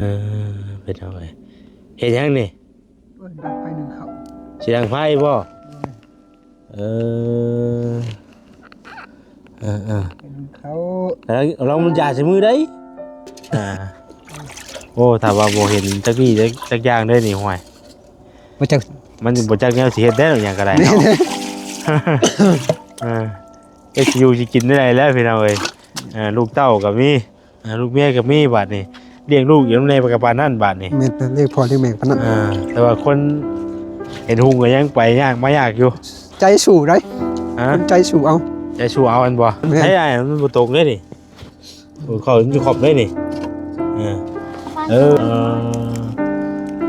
ເອີ ເປັນຫຍັງເອີຍ? ເຮັດຫຍັງນີ້? ໂອ້ຍ ດັງໄຟໜຶ້ງເຂົ້າ. ຊິດັງໄຟບໍ່? ໂດຍ. ເອີ ເອີໆ ໄຟໜຶ້ງເຂົ້າ. ກຳລັງ ກຳລັງມັນຢາໃສ່ມືໄດ໋. ອ່າ ໂອ້ ຖ້າວ່າບໍ່ເຫັນຈັກນີ້ຈັກ ຈັກຢ່າງເດ້ນີ້ ຫ້ວຍ ບໍ່ຈັກ ມັນບໍ່ຈັກແນວຊິເຮັດແລ້ວ ຫຍັງກໍໄດ້ເນາະ. ເອີ ຈັກຊິຢູ່ຊິກິນແນວໃດແລ້ວ ພີ່ນ້ອງເອີຍ. ເອີ ລູກເຕົ້າກໍມີ ອ່າ ລູກເມຍກໍມີບາດນີ້ ລ້ຽງລູກຢູ່ນຳແດ່ປານນັ້ນບາດນີ້. ແມ່ນ ລ້ຽງພໍ່ລ້ຽງແມ່ປານນັ້ນ. ອ່າ ແຕ່ວ່າຄົນເຫັນຮຸ່ງກໍຍັງໄປຍາກມາຍາກຢູ່. ໃຈສູ້ໄດ໋. ຮະ? ຄົນໃຈສູ້ເອົາ. ໃຈສູ້ເອົາແມ່ນບໍ່? ແມ່ນ. ໃຊ້ອ້າຍ ມັນບໍ່ຕົກເດ້ນີ້. ໂອ້ ເຂົ້າຢູ່ຂອບເດ້ນີ້. ເອີ ເອີ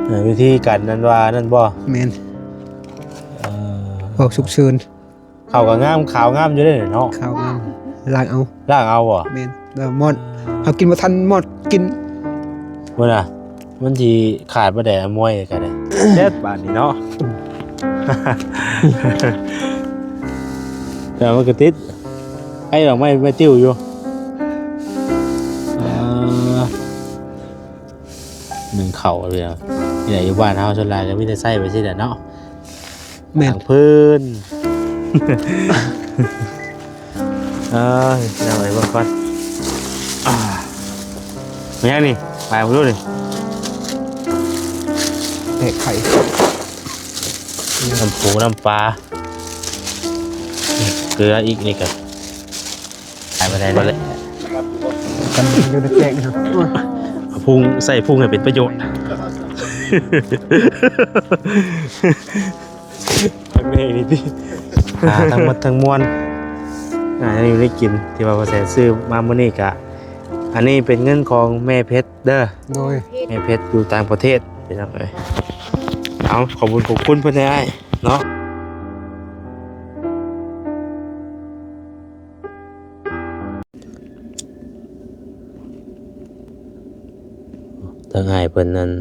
ເອີ ວິທີການນັ້ນວ່ານັ້ນບໍ່? ແມ່ນ. ເອີ ພວກສຸກເສີນ. ເຂົ້າກໍງາມ ຂາວງາມຢູ່ເດ້ເນາະ. ຂາວງາມ ລ້າງເອົາ. ລ້າງເອົາບໍ່? ແມ່ນ. ແລ້ວມອດ ເຮົາກິນບໍ່ທັນມອດກິນ. ເບິ່ງນະ ມັນຊິຂາດບໍ່ໄດ້ ອະມວຍກໍໄດ້. ແຊບບາດນີ້ເນາະ. ແຕ່ມັນກໍຕິດ ໃຫ້ດອກໄມ້ ໄມ້ຕິ້ວຢູ່. ອ່າ ໜຶ້ງເຂົ້າເລີຍ. ນີ້ແຫຼະ ຢູ່ບ້ານເຮົາສ່ວນຫຼາຍກໍມີແຕ່ໃຊ້ໄປຊີ້ແຫຼະເນາະ. ແມ່ນ. ທາງພື້ນ. ເອີຍ ເອົາໄວ້ເບິ່ງກ່ອນ. ອ່າ ແມ່ນຫຍັງນີ້? ໄປເບິ່ງດູນີ້. ແກະໄຂ່. ນ້ຳປູນ້ຳປາ ເກືອອີກ ນີ້ກໍ ຂາຍບໍ່ໄດ້ແລ້ວແຫຼະ. ກັນຢູ່ໃນແກງເນາະ. ເອົາພຸງ ໃສ່ພຸງໃຫ້ເປັນປະໂຫຍດ. ແມ່ນີ້ຕິ ອ່າ ທັງໝົດທັງມວນ ອ່າ ແນວຢູ່ແນວກິນທີ່ວ່າພໍ່ແສນຊື້ມາມື້ນີ້ກະ ອັນນີ້ເປັນເງິນຂອງແມ່ເພັດເດີ. ໂດຍ. ແມ່ເພັດຢູ່ຕ່າງປະເທດ ພີ່ນ້ອງເອີຍ. ເອົາ ຂອບຄຸນຂອບຄຸນເພິ່ນແດ່ອ້າຍເນາະ. ທາງອ້າຍເພິ່ນນັ້ນ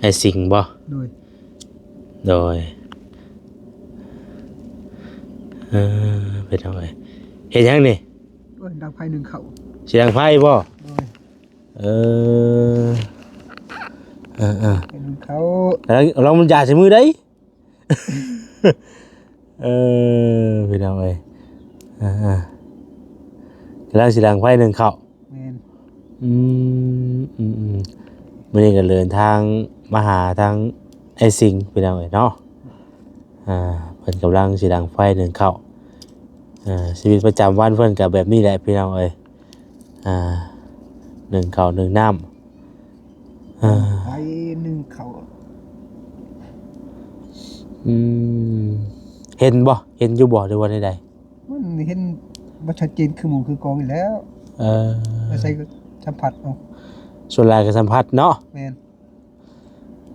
ອ້າຍສິງບໍ່? ໂດຍ. ໂດຍ. ເອີ ເປັນຫຍັງເອີຍ? ເຮັດຫຍັງນີ້? ໂອ້ຍ ດັງໄຟໜຶ້ງເຂົ້າ. ຊິດັງໄຟບໍ່? ໂດຍ. ເອີ ເອີໆ ໄຟໜຶ້ງເຂົ້າ. ລອງ ລອງມັນຢາໃສ່ມືໄດ໋. ເອີ ພີ່ນ້ອງເອີຍ ເອີໆ ກຳລັງຊິດັງໄຟໜຶ້ງເຂົ້າ. ແມ່ນ. ອືມ ອືມໆ ມື້ນີ້ກໍເດີນທາງມາຫາທາງອ້າຍສິງ ພີ່ນ້ອງເອີຍເນາະ. ອ່າ ເພິ່ນກຳລັງຊິດັງໄຟໜຶ້ງເຂົ້າ. ອ່າ ຊີວິດປະຈຳວັນເພິ່ນກໍແບບນີ້ແຫຼະ ພີ່ນ້ອງເອີຍ. ອ່າ ໜຶ້ງເຂົ້າໜຶ້ງນ້ຳ. ອ່າ ໄຟໜຶ້ງເຂົ້າ. ອືມ ເຫັນບໍ່? ເຫັນຢູ່ບໍ່ ຫຼືວ່າແນວໃດ? ມັນເຫັນບໍ່ຊັດເຈນຄືໝູ່ຄືກອງນີ້ແຫຼ້ວ. ເອີ ອາໄສສຳຜັດເອົາ. ສ່ວນຫຼາຍກໍສຳຜັດເນາະ. ແມ່ນ.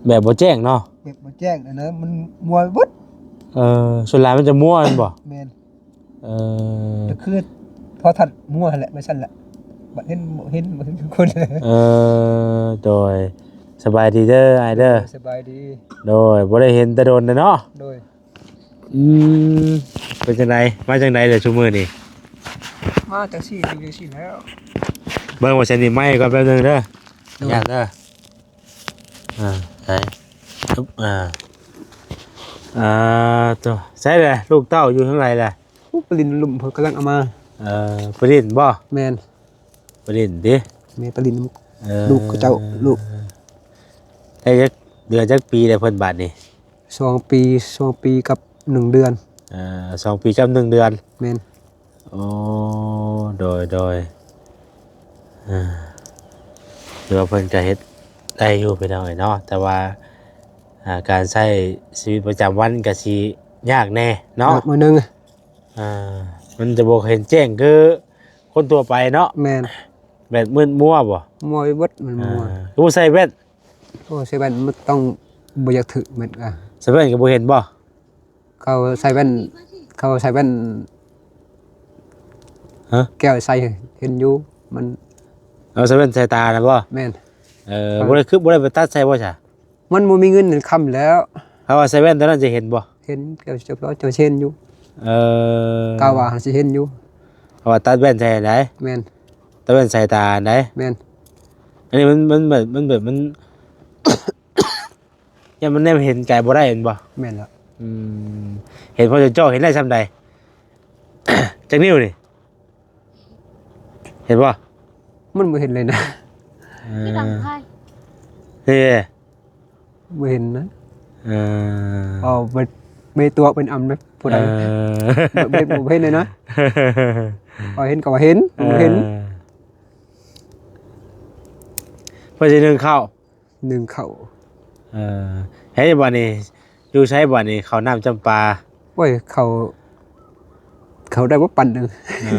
ແບບບໍ່ແຈ້ງເນາະ. ແບບບໍ່ແຈ້ງຫັ້ນນະ ມັນມົວໄປເບິດ. ເອີ ສ່ວນຫຼາຍມັນຈະມົວແມ່ນບໍ່? ແມ່ນ. ເອີ ກໍຄືໂທລະທັດມົວຫັ້ນແຫຼະ ວ່າຊັ້ນແຫຼະ ບັດເຫັນບໍ່ເຫັນ ບໍ່ເຫັນຄືຄົນ. ເອີ ໂດຍ ສະບາຍດີເດີອ້າຍເດີ. ສະບາຍດີ. ໂດຍ ບໍ່ໄດ້ເຫັນແຕ່ດົນແລ້ວເນາະ. ໂດຍ. ອືມ ເປັນຈັ່ງໃດ ມາຈັ່ງໃດແຫຼະຊຸມື້ນີ້? ມາຈັ່ງຊີ້ ຢູ່ຈັ່ງຊີ້ແລ້ວ. ເບິ່ງວ່າຊັ້ນນີ້ໄມ້ກ່ອນແປັບໜຶ່ງເດີ. ໂດຍ. ຢ້ານເດີ. ອ່າ ໃສ່ ອຶບ ອ່າ ອ່າ ໂຕ ໃສ່ແຫຼະ ລູກເຕົ້າຢູ່ທາງໃດແຫຼະ? ໂອ້ ໄປຫຼິ້ນລຸ່ມ ເພິ່ນກຳລັງເອົາມາ. ເອີ ໄປຫຼິ້ນບໍ່? ແມ່ນ. ໄປຫຼິ້ນຕິ? ແມ່ນ ໄປຫຼິ້ນ ເອີ ລູກເຂົາເຈົ້າ ລູກ. ໄດ້ຈັກເດືອນຈັກປີແລ້ວເພິ່ນບາດນີ້? ສອງປີ ສອງປີກັບໜຶ່ງເດືອນ. ເອີ ສອງປີກັບໜຶ່ງເດືອນ. ແມ່ນ. ໂອ້ ໂດຍ ໂດຍ ເອີ ຖືວ່າເພິ່ນກະເຮັດໄດ້ຢູ່ພີ່ນ້ອງເອີຍເນາະ ແຕ່ວ່າ ອ່າ ການໃຊ້ຊີວິດປະຈຳວັນກະຊິຍາກແດ່ເນາະ ຍາກໜ້ອຍໜຶ່ງ. ອ່າ ມັນຈະບໍ່ເຫັນແຈ້ງຄືຄົນທົ່ວໄປເນາະ. ແມ່ນ. ແບບມືດມົວບໍ່? ມົວໄປເບິດ ມັນມົວ. ອ່າ ຄືບໍ່ໃສ່ແວ່ນ? ໂອ້ ໃສ່ແວ່ນມັນຕ້ອງ ບໍ່ຢາກຖືກແວ່ນ. ອ່າ ໃສ່ແວ່ນກໍບໍ່ເຫັນບໍ່? ເຂົາໃສ່ແວ່ນ ເຂົາໃສ່ແວ່ນ ຮະ? ແກ້ວໃສ່ເຫັນຢູ່ ມັນ ເອົາໃສ່ແວ່ນສາຍຕານະບໍ່? ແມ່ນ. ເອີ ເຂົາ ບໍ່ໄດ້ ຄືບໍ່ໄດ້ໄປຕັດໃສ່ບໍ່ຊະ? ມັນບໍ່ມີເງິນຄຳແລ້ວ. ເຂົາວ່າໃສ່ແວ່ນຕອນນັ້ນຈະເຫັນບໍ່? ເຫັນ ແກ້ວເຈົ້າ ເຈົ້າຊິເຫັນຢູ່. ເອີ ກະວ່າຊິເຫັນຢູ່. ເຂົາວ່າຕັດແວ່ນໃສ່ໃດ? ແມ່ນ. ຕັດແວ່ນສາຍຕາໃດ? ແມ່ນ. ອັນນີ້ມັນ ມັນແບບ ມັນແບບ ມັນ ຢ້ານມັນແນມເຫັນໄກບໍ່ໄດ້ແມ່ນບໍ່? ແມ່ນແລ້ວ. ອືມ ເຫັນພໍຈະເຈາະເຫັນໄດ້ຊ່ຳໃດ? ຈັກນິ້ວນີ້? ເຫັນບໍ່? ມັນບໍ່ເຫັນເລີຍນະ. ເອີ ຄືດັງໄຟ ນີ້ເດ້ ບໍ່ເຫັນນະ. ເອີ ເວົ້າໄປ ໄປຕົວະເປັນອຳນະ ຜູ້ໃດ ເອີ ບໍ່ ບໍ່ເຫັນເລີຍນະ. ເວົ້າເຫັນກໍວ່າເຫັນ ບໍ່ເຫັນ. ເອີ ເພິ່ນຊິໜຶ້ງເຂົ້າ ໜຶ້ງເຂົ້າ. ເອີ ເຮັດໃດບາດນີ້ ຢູ່ໃສບາດນີ້ ເຂົ້ານ້ຳຈຳປາ? ໂອ້ຍ ເຂົ້າ ເຂົ້າໄດ້ບໍ່ປັນໜຶ່ງ. ເອີ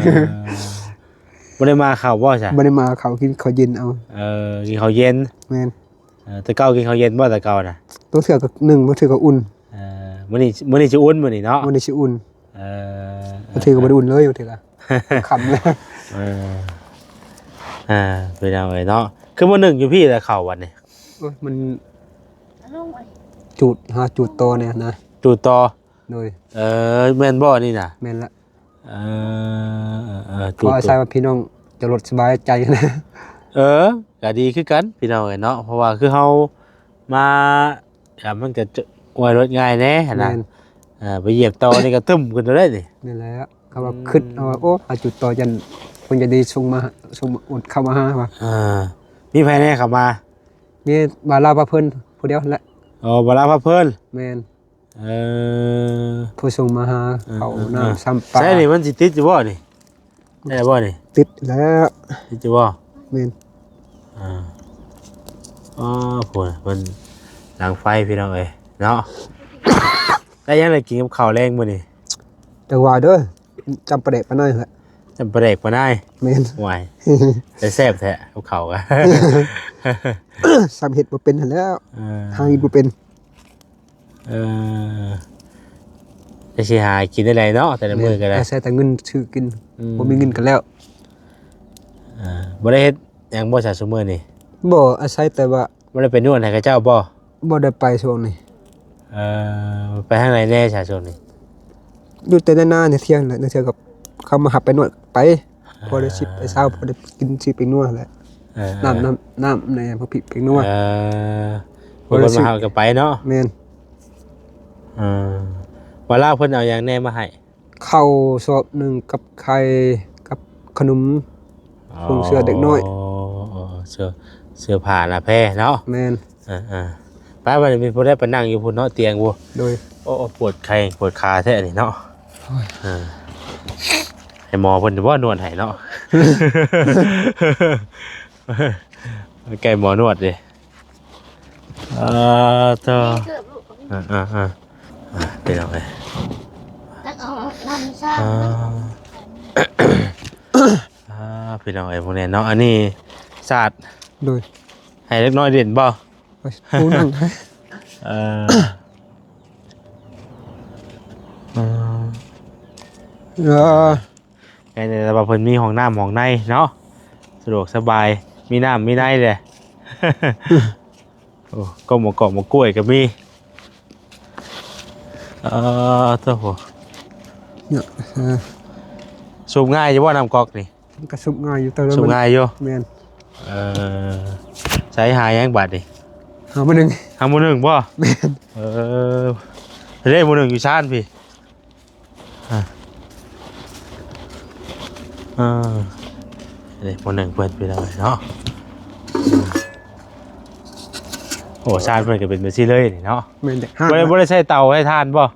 ບໍ່ໄດ້ມາເຂົ້າບໍ່ຊະ? ບໍ່ໄດ້ມາເຂົ້າ ກິນເຂົ້າເຢັນເອົາ. ເອີ ກິນເຂົ້າເຢັນ. ແມ່ນ. ເອີ ແຕ່ເກົ່າກິນເຂົ້າເຢັນບໍ່ແຕ່ເກົ່ານະ? ບາງເທື່ອກໍໜຶ້ງ ບາງເທື່ອກໍອຸ່ນ. ເອີ ມື້ນີ້ ມື້ນີ້ຊິອຸ່ນ ມື້ນີ້ເນາະ ມື້ນີ້ຊິອຸ່ນ. ເອີ ບາງເທື່ອກໍບໍ່ໄດ້ອຸ່ນເລີຍ ບາງເທື່ອກໍຄ່ຳແລ້ວ. ເອີ ອ່າ ພີ່ນ້ອງເອີຍເນາະ ຄືບໍ່ໜຶ້ງຢູ່ພີ້ລະເຂົ້າບັດນີ້? ໂອ້ຍ ມັນຈູດ ຫາຈູດຕໍ່ແດ່ນະ ຈູດຕໍ່. ໂດຍ. ເອີ ແມ່ນບໍ່ນີ້ນະ? ແມ່ນລະ. ເອີ ເອີ ເອີ ຈູດ ຈູດ ຂໍອາໄສວ່າພີ່ນ້ອງຈະລົດສະບາຍໃຈນະ. ເອີ ກໍດີຄືກັນພີ່ນ້ອງເອີຍເນາະ ເພາະວ່າຄືເຮົາມາ ກໍມັນກໍຈະອວຍລົດງ່າຍແດ່ຫັ້ນນະ. ແມ່ນ. ເອີ ໄປຢຽບຕໍ່ນີ້ກໍຕຶ້ມຂຶ້ນໂຕໄດ້ນີ້. ແມ່ນແລ້ວ ເຂົາວ່າ ອືມ ຄິດເອົາວ່າ ໂອ້ ຫາຈຸດຕໍ່ ຢ້ານເພິ່ນຈະໄດ້ສົ່ງມາ ສົ່ງມາໂອນເຂົ້າມາຫາວ່າ. ເອີ ມີໃຜແດ່ເຂົ້າມາ? ມີບ່າວລາວພາເພີນຜູ້ດຽວຫັ້ນແຫຼະ. ອໍ ບ່າວລາວພາເພີນ. ແມ່ນ. ເອີ ຜູ້ສົ່ງມາຫາ ເອີ ເຂົ້າ ເອີ ນ້ຳ ເອີ ຊຳປາ. ໃຊ່ນີ້ມັນຊິຕິດຢູ່ບໍ່ນີ້? ໄດ້ບໍ່ນີ້? ຕິດແລ້ວ. ຕິດຢູ່ບໍ່? ແມ່ນ. ອ່າ ອໍ ພຸ້ນ ເພິ່ນດັງໄຟພີ່ນ້ອງເອີຍເນາະ. ໄດ້ຫຍັງໄດ້ກິນກັບເຂົ້າແລງມື້ນີ້? ຈັກວ່າເດີ ຈຳປາແດກປານາຍແຫຼະ. ຈຳປາແດກປານາຍ? ແມ່ນ. ຫວາຍ ແຕ່ແຊບແທ້ກັບເຂົ້າກະ. ຊ້ຳເຮັດບໍ່ເປັນຫັ້ນແຫຼ້ວ. ເອີ ຫາເຮັດບໍ່ເປັນ. ເອີ ຈະຊິຫາກິນແນວໃດເນາະ ແຕ່ລະມື້ກໍໄດ້. ແມ່ນ ອາໄສແຕ່ເງິນຊື້ກິນ. ອືມ ບໍ່ມີເງິນກໍແລ້ວ. ເອີ ບໍ່ໄດ້ເຮັດຫຍັງບໍ່ຊະຊຸມື້ນີ້? ບໍ່ ອາໄສແຕ່ວ່າ ບໍ່ໄດ້ໄປນວດໃຫ້ເຂົາເຈົ້າບໍ່? ບໍ່ໄດ້ໄປຊ່ວງນີ້. ເອີ ໄປທາງໃດແດ່ຊະຊ່ວງນີ້? ຢູ່ແຕ່ໃນນາໃນທຽງແຫຼະ ລາງເທື່ອກໍເຂົາມາຮັບໄປນວດໄປ. ອ່າ ພໍໄດ້ສິບໄດ້ຊາວ ພໍໄດ້ກິນຊື້ແປ້ງນົວແຫຼະ. ເອີ ນ້ຳ ເອີ ນ້ຳ ນ້ຳໃນພວກພິກແປ້ງນົວ. ເອີ ມີຄົນມາຮັບກໍໄປເນາະ. ແມ່ນ. ເອີ ວ່າລາວເພິ່ນເອົາຫຍັງແດ່ມາໃຫ້? ເຂົ້າສອບໜຶ່ງກັບໄຂ່ກັບຂະໜົມ. ອໍ ສົ່ງເສື້ອເດັກນ້ອຍ. ອໍ ເສື້ອ ເສື້ອຜ້າໜ້າແພເນາະ. ແມ່ນ. ເອີໆ ໄປ ບັດນີ້ມີຜູ້ໃດໄປນັ່ງຢູ່ພຸ້ນເນາະ ຕຽງພຸ້ນ. ໂດຍ. ໂອ້ ປວດໄຂ້ປວດຂາແທ້ນີ້ເນາະ. ໂອ້ຍ ເອີ ໃຫ້ໝໍເພິ່ນບໍ່ນວດໃຫ້ເນາະ. ໃກ້ໝໍນວດເດ້. ເອີ ເຈົ້າ ເກີບລູກ ເອີໆໆ ອ່າ ພີ່ນ້ອງເອີຍ ຕັກເອົານ້ຳຊາ ອ່າ ອ່າ ພີ່ນ້ອງເອີຍ ພວກນີ້ເນາະ ອັນນີ້ສາດ. ໂດຍ. ໃຫ້ເດັກນ້ອຍຫຼິ້ນບໍ່? ໂອ້ຍ ຜູ້ໜຶ່ງ. ເອີ ເອີ ໃຫ້ແນ່ວ່າເພິ່ນມີຫ້ອງນ້ຳຫ້ອງໃນເນາະ ສະດວກສະບາຍ ມີນ້ຳມີໃນແຫຼະ. ໂອ້ ກໍໝາກກອກໝາກກ້ວຍກໍມີ. ເອີ ໂທ້ ເນາະ ເອີ ສູບງ່າຍຢູ່ບໍ່ນ້ຳກອກນີ້? ມັນກໍສູບງ່າຍຢູ່ ແຕ່ວ່າ ສູບງ່າຍຢູ່. ແມ່ນ. ເອີ ໃຊ້ຫາຫຍັງບາດນີ້? ຫາໝໍໜຶ່ງ. ຫາໝໍໜຶ່ງບໍ່? ແມ່ນ. ເອີ ເດ້ໝໍໜຶ່ງຢູ່ຊານພີ້. ອ່າ ອ່າ ເດ້ ໝໍໜຶ່ງເພິ່ນພີ່ນ້ອງເນາະ. ໂອ້ ຊານເພິ່ນກໍເປັນແບບຊີ້ເລີຍນີ້ເນາະ. ແມ່ນ. ບໍ່ໄດ້ ບໍ່ໄດ້ໃຊ້ເຕົາໃຊ້ຖ່ານບໍ່?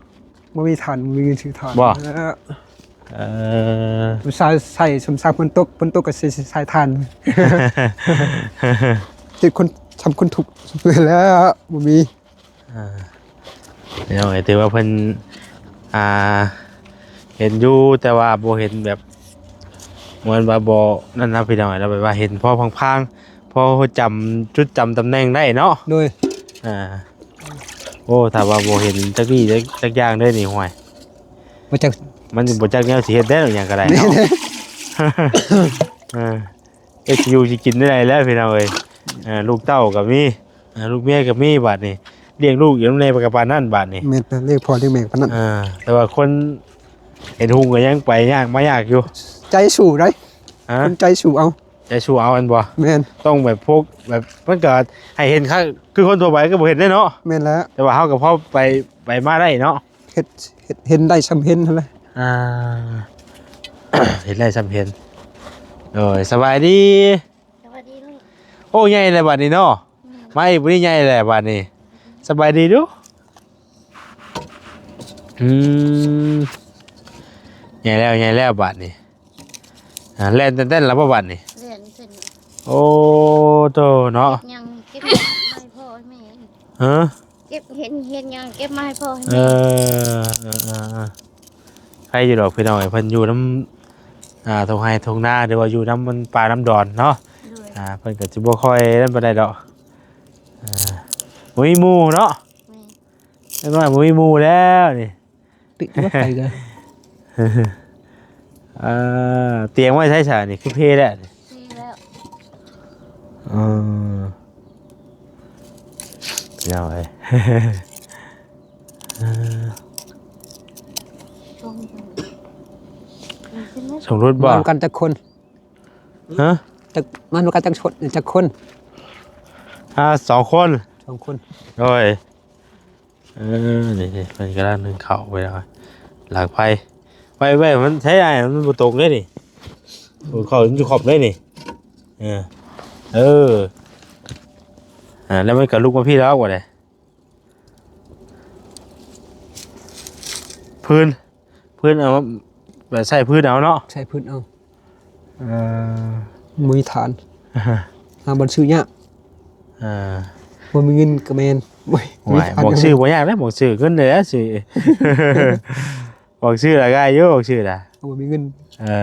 ບໍ່ມີຖ່ານ ບໍ່ມີເງິນຊື້ຖ່ານ. ບໍ່? ເອີ ເອີ ອຸດສ່າໃຊ້ ສົມສາຝົນຕົກ ຝົນຕົກກໍໃຊ້ ໃຊ້ຖ່ານ. ເຮັດຄົນ ທຳຄົນທຸກແລ້ວ ບໍ່ມີ. ອ່າ ພີ່ນ້ອງເອີຍ ຖືວ່າເພິ່ນ ອ່າ ເຫັນຢູ່ ແຕ່ວ່າບໍ່ເຫັນແບບ ແມ່ນວ່າບໍ່ນັ້ນນະ ພີ່ນ້ອງເອີຍ ແບບວ່າເຫັນພໍພາງໆ ພໍຈຳຈຸດຈຳຕຳແໜ່ງໄດ້ເນາະ. ໂດຍ. ອ່າ ໂອ້ ຖ້າວ່າບໍ່ເຫັນຈັກນີ້ຈັກຢ່າງເດີນີ້ ຫ້ວຍ ບໍ່ຈັກ ມັນບໍ່ຈັກແນວຊິເຮັດແລ້ວ ຫຍັງກໍໄດ້ເນາະ. ເອີ ຈັກຊິຢູ່ຊິກິນແນວໃດແລ້ວ ພີ່ນ້ອງເອີຍ. ເອີ ລູກເຕົ້າກໍມີ ເອີ ລູກເມຍກໍມີ ບາດນີ້ລ້ຽງລູກຢູ່ນຳແດ່ກໍປານນັ້ນບາດນີ້. ແມ່ນ ລ້ຽງພໍ່ລ້ຽງແມ່ປານນັ້ນ. ເອີ ແຕ່ວ່າຄົນເຫັນຮຸ່ງກໍຍັງໄປຍາກມາຍາກຢູ່. ໃຈສູ້ໄດ໋. ຮະ? ຄົນໃຈສູ້ເອົາ. ໃຈສູ້ເອົາແມ່ນບໍ່? ແມ່ນ. ຕ້ອງແບບພວກແບບ ມັນກໍໃຫ້ເຫັນຄັກ ຄືຄົນທົ່ວໄປກໍບໍ່ເຫັນເດ້ເນາະ. ແມ່ນແລ້ວ. ແຕ່ວ່າເຮົາກໍພໍໄປ ໄປມາໄດ້ເນາະ. ເຮັດ ເຮັດ ເຫັນໄດ້ຊ່ຳເຫັນຫັ້ນແຫຼະ. ອ່າ ເຫັນໄດ້ຊ່ຳເຫັນ. ໂດຍ ສະບາຍດີ. ສະບາຍດີລູກ. ໂອ້ ໃຫຍ່ແລ້ວບັດນີ້ເນາະ. ແມ່ນ. ມາອີກຜູ້ນີ້ໃຫຍ່ແລ້ວບັດນີ້. ສະບາຍດີດູ. ອືມ ໃຫຍ່ແລ້ວ ໃຫຍ່ແລ້ວບາດນີ້. ອ່າ ແລ່ນເຕັ້ນໆແລ້ວບໍ່ບາດນີ້? ແລ່ນເຕັ້ນ. ໂອ້ໂຕເນາະ. ຫຍັງເກັບມາໃຫ້ພໍ່ໃຫ້ແມ່. ຮະ? ເກັບເຫັນເຮັດຫຍັງເກັບມາໃຫ້ພໍ່ໃຫ້ແມ່. ເອີ ເອີ ເອີ ເອີ ໃຄຢູ່ດອກພີ່ນ້ອງເອີຍ ເພິ່ນຢູ່ນຳ ອ່າ ທົ່ງໄຮ່ທົ່ງນາ ຫຼືວ່າຢູ່ນຳມັນປ່ານຳດອນເນາະ. ໂດຍ. ອ່າ ເພິ່ນກໍຊິບໍ່ຄ່ອຍນັ້ນປານໃດດອກ. ອ່າ ບໍ່ມີໝູ່ເນາະ. ແມ່ນ. ເດັກນ້ອຍບໍ່ມີໝູ່ແລ້ວນີ້. ຕິດວ່າໄປເດີ. ເອີ ຕຽງໄວ້ໃສຊະນີ້ ຄືເພແລ້ວນີ້? ເພແລ້ວ. ເອີ ເອົາໄວ້ ເອີ ສົ່ງ ສົ່ງລົດບໍ່? ມານຳກັນຈັກຄົນ? ຮະ? ຈັກ ມານຳກັນຈັກຄົນ ຈັກຄົນ? ອ່າ ສອງຄົນ. ສອງຄົນ. ໂດຍ. ເອີ ນີ້ໆ ເພິ່ນກຳລັງໜຶ້ງເຂົ້າໄວ້ແລ້ວ ຫຼັງໄຟ ໄວ້ ໄວ້ ມັນໃຊ້ໄດ້ ມັນບໍ່ຕົກເດ້ນີ້. ໂອ້ ເຂົ້າມັນຈະຂອບເດ້ນີ້. ເອີ ເອີ ອ່າ ແລ້ວມັນກໍລຸກມາພີ້ແລ້ວ ວ່າໄດ໋ ພື້ນ ພື້ນເອົາ ແບບໃຊ້ພື້ນເອົາເນາະ ໃຊ້ພື້ນເອົາ. ເອີ ບໍ່ມີຖານ ຫາບ່ອນຊື້ຍາກ. ເອີ ບໍ່ມີເງິນກໍແມ່ນ ບໍ່ມີຖານ. ໝ່ອງຊື້ບໍ່ຍາກເດ້ ໝ່ອງຊື້ເງິນເດ້ຊື້ ໝ່ອງຊື້ລະງ່າຍຢູ່ ໝ່ອງຊື້ນະ ບໍ່ມີເງິນ. ເອີ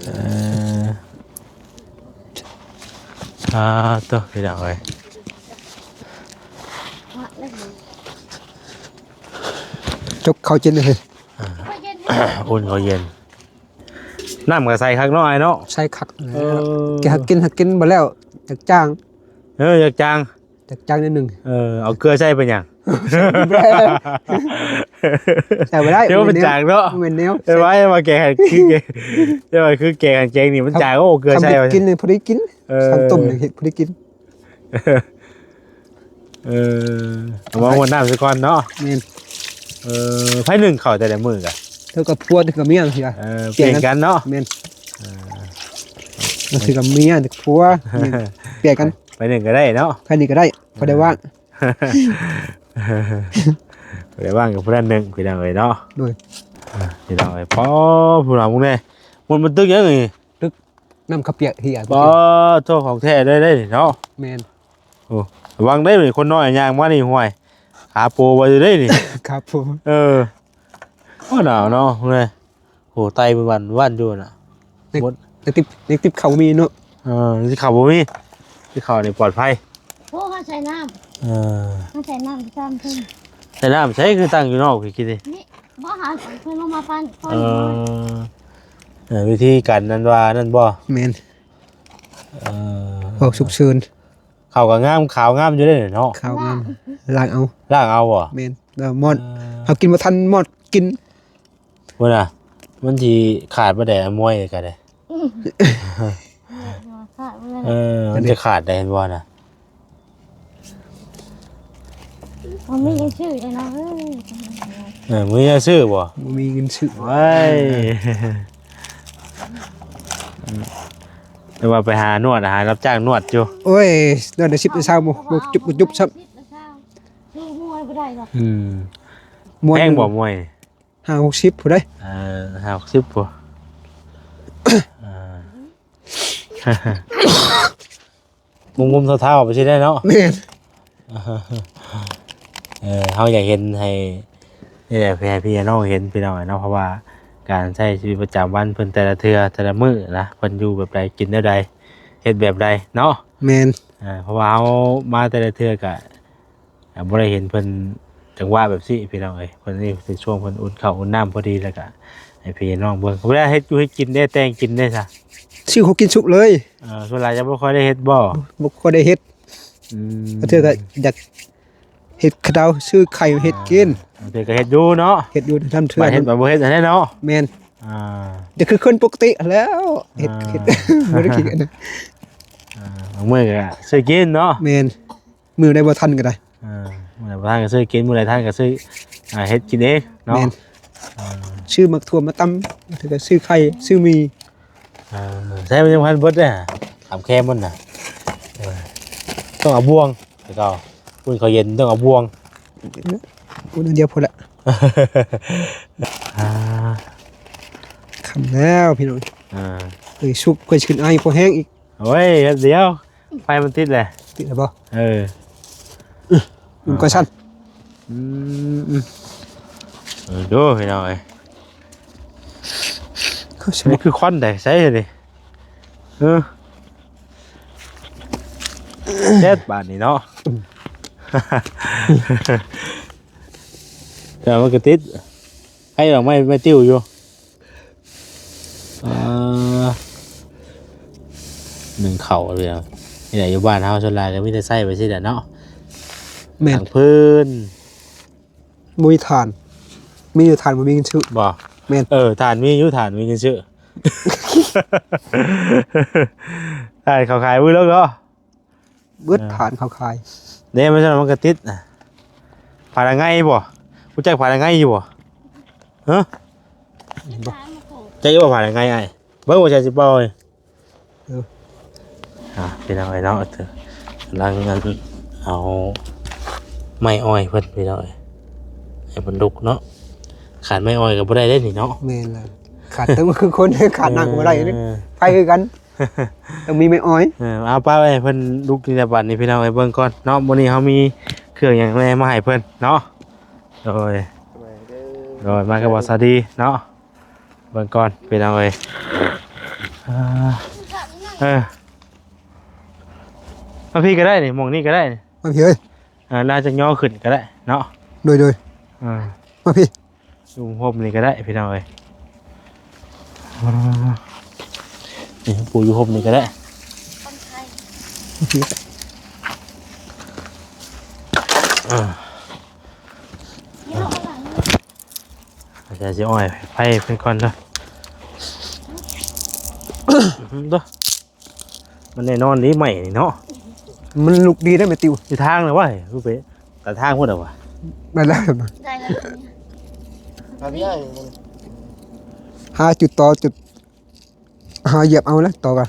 ເອີ ອ່າ ໂຕ ພີ່ນ້ອງເອີຍ ຈົກເຂົ້າກິນເລີຍ. ອ່າ ອຸ່ນເຂົ້າເຢັນ ນ້ຳກໍໃສຄັກເນາະ ອ້າຍເນາະ. ໃສຄັກ. ເອີ ກິນ ຫາກິນ ຫາກິນບໍ່ແລ້ວ ຢາກຈາງ. ເອີ ຢາກຈາງ ຢາກຈາງໜ້ອຍໜຶ່ງ. ເອີ ເອົາເກືອໃສ່ເປັນຫຍັງ? ໃສ່ບໍ່ໄດ້ ດຽວມັນຈາງເນາະ. ແມ່ນແນວ ເອີ ວ່າ ວ່າແກງ ຄືແກງ ແຕ່ວ່າຄືແກງ ແກງນີ້ມັນຈາງ. ໂອ້ ເກືອໃສ່ ກິນພໍດີກິນ. ເອີ ສ້າງຕົ້ມນີ້ເຮັດພໍດີກິນ. ເອີ ເອົາມາຫົວນ້ຳຊະກ່ອນເນາະ. ແມ່ນ. ເອີ ໃຜໜຶ້ງເຂົ້າແຕ່ລະມື້ກະ? ເທື່ອກັບຜົວ ເທື່ອກັບເມຍ. ເອີ ປ່ຽນກັນເນາະ. ແມ່ນ. ເອີ ເທື່ອກັບເມຍ ເທື່ອກັບຜົວ ປ່ຽນກັນ. ໃຜໜຶ້ງກໍໄດ້ເນາະ ໃຜໜຶ້ງກໍໄດ້ ພໍໄດ້ວ່າງ ພໍໄດ້ວ່າງກັບຜູ້ນັ້ນໜຶ່ງ ພີ່ນ້ອງເອີຍເນາະ. ໂດຍ. ພີ່ນ້ອງເອີຍ ພໍ ຜູ້ນ້ອງ ມຶງແດ່ ມັນ ມັນຕຶກຫຍັງນີ້? ຕຶກ ນ້ຳເຂົ້າປຽກເຮຍ. ປາໂທ້ ຂອງແທ້ເລີຍເດ້ນີ້ເນາະ. ແມ່ນ. ໂອ້ ລະວັງເດ້ນີ້ ຄົນນ້ອຍຍ່າງມານີ້ ຫ້ວຍ ຂາໂປໄວ້ເດ້ນີ້ ຂາໂປ. ເອີ ໂອ້ ໜາວເນາະເລີຍ. ໂອ້ ໄຕເປັນວັນໆຢູ່ນະ. ເດັກ ເດັກຕິບ ເດັກຕິບເຂົ້າບໍ່ມີເນາະ. ເອີ ຕິບເຂົ້າບໍ່ມີ ຕິບເຂົ້ານີ້ປອດໄພ. ໂອ້ ເຮົາໃສ່ນ້ຳ ເອີ ເຮົາໃສ່ນ້ຳຊາມເພິ່ນ ໃສ່ນ້ຳໃສ ຄືຕັ້ງຢູ່ນອກ ພີ່ກິນນີ້. ນີ້ ບໍ່ຫາເພິ່ນລົງມາປັ້ນ. ເອີ ເອີ ວິທີການນັ້ນວ່ານັ້ນບໍ່? ແມ່ນ. ເອີ ອອກສຸກເສີນ. ເຂົ້າກໍງາມ ຂາວງາມຢູ່ເດ້ເນາະ. ຂາວງາມ ລ້າງເອົາ ລ້າງເອົາບໍ່? ແມ່ນ. ແລ້ວໝອດ ເອີ ເຮົາກິນບໍ່ທັນໝອດກິນ ພຸ້ນນະ ມັນຊິຂາດບໍ່ໄດ້ ມວຍກໍໄດ້. ອືມ ຂາດບໍ່ໄດ້. ເອີ ມັນຈະຂາດໄດ້ ເຫັນບໍ່ນະ? ບໍ່ມີເງິນຊື້ເດ້ເນາະເອີຍ. ເອີ ບໍ່ມີເງິນຊື້ບໍ່? ບໍ່ມີເງິນຊື້. ໂອ້ຍ ແຕ່ວ່າໄປຫານວດ ຫາຮັບຈ້າງນວດຢູ່. ໂອ້ຍ ນວດໄດ້ສິບ ຊາວ ບໍ່ ບໍ່ຈຸບ ບໍ່ຈຸບຊ້ຳ. ຊື້ມວຍບໍ່ໄດ້ດອກ. ອືມ ມວຍ ແພງບໍ່ມວຍ? ຫ້າຫົກສິບພຸ້ນເດ້. ເອີ ຫ້າຫົກສິບພຸ້ນ. ເອີ ງຸ້ມໆເທົາໆໄປຊິໄດ້ເນາະ. ແມ່ນ. ເອີ ເຮົາຢາກເຫັນໃຫ້ ນີ້ແຫຼະ ໃຫ້ພີ່ໃຫ້ນ້ອງເຫັນ ພີ່ນ້ອງເນາະ ເພາະວ່າການໃຊ້ຊີວິດປະຈຳວັນເພິ່ນແຕ່ລະເທື່ອ ແຕ່ລະມື້ນະ ເພິ່ນຢູ່ແບບໃດ ກິນແນວໃດ ເຮັດແບບໃດເນາະ. ແມ່ນ. ເອີ ເພາະວ່າເຮົາມາແຕ່ລະເທື່ອກະ ອ່າ ບໍ່ໄດ້ເຫັນເພິ່ນຈັງຫວະແບບຊີ້ພີ່ນ້ອງເອີຍ. ເພິ່ນນີ້ໃນຊ່ວງເພິ່ນອຸ່ນເຂົ້າອຸ່ນນ້ຳພໍດີ ແລ້ວກະໃຫ້ພີ່ໃຫ້ນ້ອງເບິ່ງ. ເວລາເຮັດຢູ່ເຮັດກິນເດ້ ແຕ່ງກິນເດ້ຊະ? ຊື້ຂອງກິນສຸກເລີຍ. ເອີ ສ່ວນຫຼາຍຈະບໍ່ຄ່ອຍໄດ້ເຮັດບໍ່? ບໍ່ ບໍ່ຄ່ອຍໄດ້ເຮັດ. ອືມ ບາງເທື່ອກໍຢາກເຮັດ ເຂົາເຈົ້າຊື້ໄຂ່ມາເຮັດກິນ. ອ່າ ບາງເທື່ອກໍເຮັດຢູ່ເນາະ. ເຮັດຢູ່ ລາງເທື່ອ ບາດເຮັດ ບາດບໍ່ເຮັດຫັ້ນແຫຼະເນາະ. ແມ່ນ. ອ່າ ຈະຄືຄົນປົກກະຕິແລ້ວ ເຮັດ ອ່າ ເຮັດ ບໍ່ໄດ້ຂີ້ການນະ ອ່າ ບາງມື້ກໍຊື້ກິນເນາະ ແມ່ນ ມື້ໃດບໍ່ທັນກໍໄດ້ ອ່າ ມື້ໃດບໍ່ທັນກໍຊື້ກິນ ມື້ໃດທັນກໍຊື້ ອ່າ ເຮັດກິນເອງເນາະ ແມ່ນ ອ່າ ຊື້ໝາກຖົ່ວມາຕຳ ແລ້ວກໍຊື້ໄຂ່ ຊື້ໝີ່ ອ່າ ໃຊ້ມັນຍັງບໍ່ທັນເບິດເດ້ ຖາມແຄມມັນນະ ເອີ ຕ້ອງເອົາບ່ວງ ແຕ່ເກົ່າ ອຸ່ນເຂົ້າເຢັນຕ້ອງເອົາບ່ວງ ອຸ່ນອັນດຽວພໍລະ ອ່າ ຄ່ຳແລ້ວພີ່ນ້ອງ ອ່າ ເອີຍ ສຸກ ເພື່ອຊິຂຶ້ນໄອ ພໍແຮງອີກ ໂອ້ຍ ແປັບດຽວ ໄຟມັນຕິດແຫຼະ ຕິດແລ້ວບໍ່? ເອີ ອຸ່ນກ່ອນຊັ້ນ ອືມ ເອີ ດູພີ່ນ້ອງເອີຍ ຄືຊິບໍ່ ນີ້ຄືຄວັນໃດໃສນີ້ ເອີ ແຊດບາດນີ້ເນາະ ແຕ່ມັນກໍຕິດ ໃຫ້ດອກໄມ້ ໄມ້ຕິວຢູ່ ອ່າ ໜຶ່ງເຂົ້າເລີຍ ນີ້ແຫຼະ ຢູ່ບ້ານເຮົາສ່ວນຫຼາຍກໍມີແຕ່ໃຊ້ໄປຊີ້ແຫຼະເນາະ ແມ່ນ ກາງຄືນ ບໍ່ມີຖ່ານ ມີຢູ່ຖ່ານບໍ່ມີເງິນຊື້ ບໍ່ ແມ່ນ ເອີ ຖ່ານມີຢູ່ ຖ່ານມີເງິນຊື້ ຖ່ານເຂົາຂາຍມື້ລະເນາະ ເບິດ ອ່າ ຖານເຂົາຂາຍ ເດ້ ມັນ ມັນກໍຕິດນະ ຜາລະໄງບໍ່? ຮູ້ຈັກຜາລະໄງຢູ່ບໍ່? ຮະ? ເຫັນບໍ່? ຈັກຢູ່ບໍ່ຜາລະໄງອ້າຍ? ເບິ່ງວ່າຈະຊິເປົ່າ ເອີ ອ່າ ພີ່ນ້ອງເອີຍເນາະ ກຳລັງ ອັນ ເອົາໄມ້ອ້ອຍເພິ່ນ ພີ່ນ້ອງເອີຍ ໃຫ້ເພິ່ນລຸກເນາະ ຂາດໄມ້ອ້ອຍກໍບໍ່ໄດ້ເດ້ນີ້ເນາະ ແມ່ນແລ້ວ ຂາດແຕ່ວ່າຄືຄົນ ຂາດນ້ຳກໍບໍ່ໄດ້ ເອີ ໄຟຄືກັນ ຕ້ອງມີໄມ້ອ້ອຍ ເອີ ເອົາປະໄວ້ໃຫ້ເພິ່ນລຸກນີ້ແຫຼະ ບັດນີ້ພີ່ນ້ອງເອີຍ ເບິ່ງກ່ອນເນາະ ມື້ນີ້ເຮົາມີເຄື່ອງຫຍັງແດ່ມາໃຫ້ເພິ່ນເນາະ ໂດຍ ສະບາຍດີເດີ ໂດຍ ມາກັບບ່າວສາວດີເນາະ ເບິ່ງກ່ອນພີ່ນ້ອງເອີຍ ອ່າ ເອີ ມາພີ້ກໍໄດ້ນີ້ ໝ່ອງນີ້ກໍໄດ້ນີ້ ມາພີ້ເອີຍ ອ່າ ໜ້າຈະຍໍຂຶ້ນກໍໄດ້ເນາະ ໂດຍ ໂດຍ ອ່າ ມາພີ້ ຢູ່ຮົ່ມນີ້ກໍໄດ້ພີ່ນ້ອງເອີຍ ອ່າ ນີ້ປູຢູ່ຮົ່ມນີ້ກໍໄດ້ ອ່າ ອາຈານຊິອ້ອຍໄຟເພິ່ນກ່ອນເດີ ເດີ ມັນແນ່ນອນນີ້ໄມ້ນີ້ເນາະ ມັນລຸກດີໄດ໋ແມ່ຕິວ ຢູ່ທາງນະວະ ຄືໄປຕາມທາງພຸ້ນນະວະ ໄດ້ແລ້ວ ໄດ້ແລ້ວ ຫາຈຸດຕໍ່ຈຸດ ຫາຢຽບເອົາແລ້ວຕໍ່ກັນ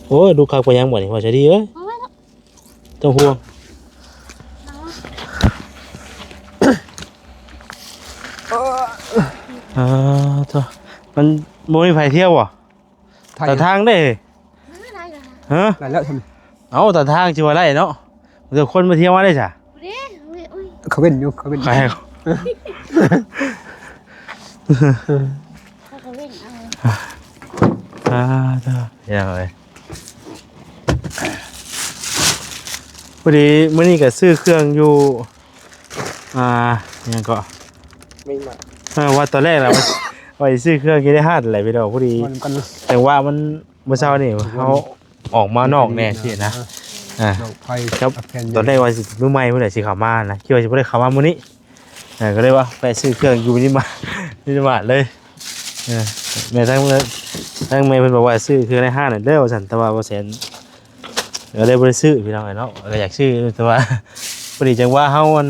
ໂອ້ຍ ລູກຄັກໄປຍັງບໍ່ນີ້ ວ່າຈະດີເອີຍ ເອົາໄວ້ເນາະ ຕ້ອງຫ່ວງ ອ່າ ໂທ້ ມັນບໍ່ມີໃຜທ່ຽວບໍ່? ຕາມທາງເດ້ ຮະ? ໄດ້ແລ້ວ ເອົາ ຕາມທາງຊິວ່າໄດ້ເນາະ ເດີ ຄົນມາທ່ຽວມາໄດ້ຊະ ເຂົາເວັ້ນຢູ່ ເຂົາເວັ້ນ ເຂົາເວັ້ນເອົາ ອ່າ ເດີ ຢ່າງເລີຍ ພໍດີມື້ນີ້ກໍຊື້ເຄື່ອງຢູ່ ອ່າ ຫຍັງເກາະ ເອີ ວ່າຕອນແລກນະ ວ່າຊິຊື້ເຄື່ອງຢູ່ໃນຮ້ານແຫຼະພີ່ນ້ອງ ພໍດີ ຈັງຫວະມັນ ມື້ເຊົ້ານີ້ເຮົາອອກມານອກແດ່ຊີ້ນະ ອ່າ ກັບຕອນແລກວ່າຊິມື້ໃໝ່ພຸ້ນແຫຼະຊິເຂົ້າມານະ ຄິດວ່າຊິບໍ່ໄດ້ເຂົ້າມາມື້ນີ້ ເອີ ກໍເລີຍວ່າໄປຊື້ເຄື່ອງຢູ່ມິນິມາດ ມິນິມາດເລີຍ ເອີ ແມ່ທັງ ທັງແມ່ເພິ່ນບອກວ່າຊື້ເຄື່ອງໃນຮ້ານເດີວ່າຊັ້ນ ແຕ່ວ່າບໍ່ແສນ ກໍເລີຍບໍ່ໄດ້ຊື້ພີ່ນ້ອງເອີຍເນາະ ກໍຢາກຊື້ຢູ່ ແຕ່ວ່າພໍດີຈັງຫວະເຮົາ ອັນ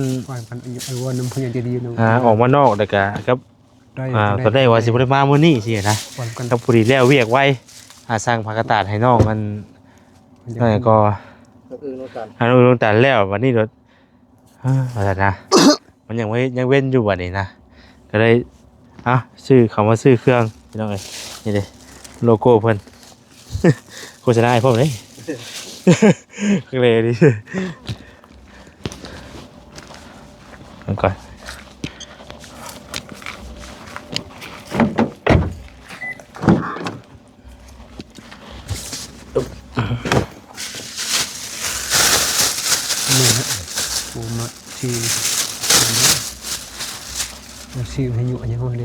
ອ່າ ອອກມານອກແລ້ວກະກັບ ອ່າ ຕອນແລກວ່າຊິບໍ່ໄດ້ມາມື້ນີ້ຊີ້ນະ ກໍພໍດີແລ້ວວຽກໄວ ອ່າ ສັ່ງຜ້າກະຕາດໃຫ້ນ້ອງ ອັນ ນັ້ນກໍ ອັນອື່ນ ນ້ອງຕັນ ອັນອື່ນ ນ້ອງຕັນແລ້ວ ບັດນີ້ໂດດ ເອີ ວ່າຊັ້ນນະ ມັນຍັງ ຍັງເວັ້ນຢູ່ບັດນີ້ນະ ກໍເລີຍ ເອົ້າ ຊື້ ເຂົ້າມາຊື້ເຄື່ອງພີ່ນ້ອງເອີຍ ນີ້ເດ້ ໂລໂກ້ເພິ່ນ ໂຄສະນາໃຫ້ພ້ອມເດ້ ເລີຍດີ ເບິ່ງກ່ອນ ນີ້ນະ ໂອມາຊີ ມາຊີໃຫ້ຫຍຸຫຍັງເດ